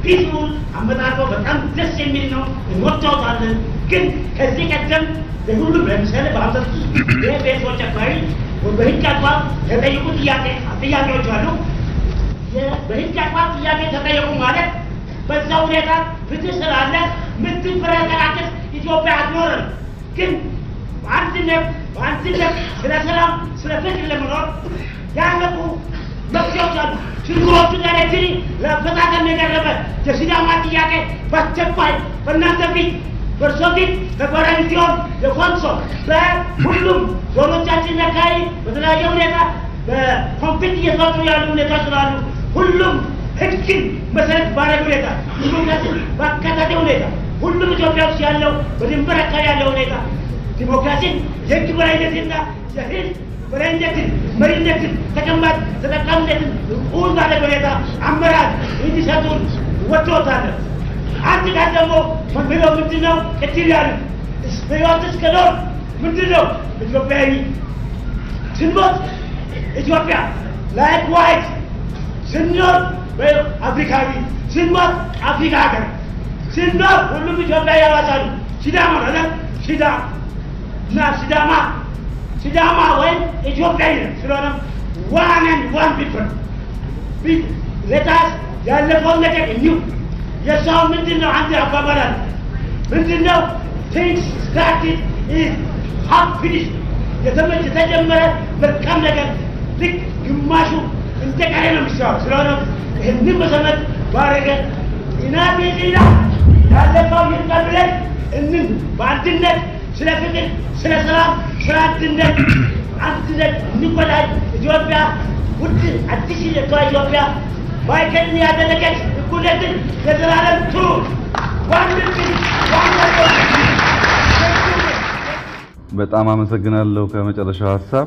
Peaceful አመጣጦ በጣም ደስ የሚል ነው፣ እንወዳውታለን። ግን ከዚህ ቀደም በሁሉም ለምሳሌ በ56 ብሔረሰቦች አካባቢ በህግ አግባብ ተጠይቁ ጥያቄዎች አሉ። በህግ አግባብ ጥያቄ ተጠየቁ ማለት በዛ ሁኔታ ፍትህ ስላለ ምትፈረቀራቀስ ኢትዮጵያ አትኖርም። ግን በአንድነት ስለ ሰላም ስለ ፍቅር ለመኖር ያለቁ መፍትሄዎች አሉ። ችግሮቹ directly ለአፈጻጸም የቀረበ የሲዳማ ጥያቄ በአስቸኳይ በእናንተ ፊት፣ በእርሶ ፊት ተግባራዊ እንዲሆን፣ የኮንሶ በሁሉም ዞኖቻችን አካባቢ በተለያየ ሁኔታ በ conflict እየተፈጠሩ ያሉ ሁኔታዎች ስላሉ ሁሉም ህግን መሰረት ባደረገ ሁኔታ፣ ዲሞክራሲን ባካተተ ሁኔታ፣ ሁሉም ኢትዮጵያ ውስጥ ያለው በድንበር አካባቢ ያለው ሁኔታ ዲሞክራሲን፣ የህግ በላይነትና የህዝብ በላይነትን፣ መሪነትን፣ ተቀማጭ ተጠቃሚነትን እውን ባደረገ ሁኔታ አመራር እንዲሰጡን ወጥቶታለን። አንድ ጋር ደግሞ ምለው ምንድን ነው? ቅድም ያሉት በህይወት እስከኖር ምንድን ነው? ኢትዮጵያዊ፣ ስንሞት ኢትዮጵያ። Likewise ስንኖር አፍሪካዊ፣ ስንሞት አፍሪካ ሀገር፣ ስንኖር ሁሉም ኢትዮጵያ ያዋጣሉ። ሲዳማ ነው፣ ሲዳ እና ሲዳማ፣ ሲዳማ ወይም ኢትዮጵያዊ ነው። ስለሆነም one and one people, let us ያለፈውን ነገር እኒው የሰው ምንድን ነው? አንድ አባባል አለ። ምንድን ነው? Things started is half finished። የተጀመረ መልካም ነገር ልክ ግማሹ እንደቀረ ነው የሚሰራው። ስለሆነም ይህንን መሰረት ባረገ enough is enough፣ ያለፈው ይብቃ ብለን እንን በአንድነት ስለ ፍቅር፣ ስለ ሰላም፣ ስለ አንድነት እንቆዳጅ። ኢትዮጵያ ውድ አዲስ ኢትዮጵያ ማዕከልን ያደረገች እኩልነትን ለዘላለም ትኑር። One one። በጣም አመሰግናለሁ። ከመጨረሻው ሀሳብ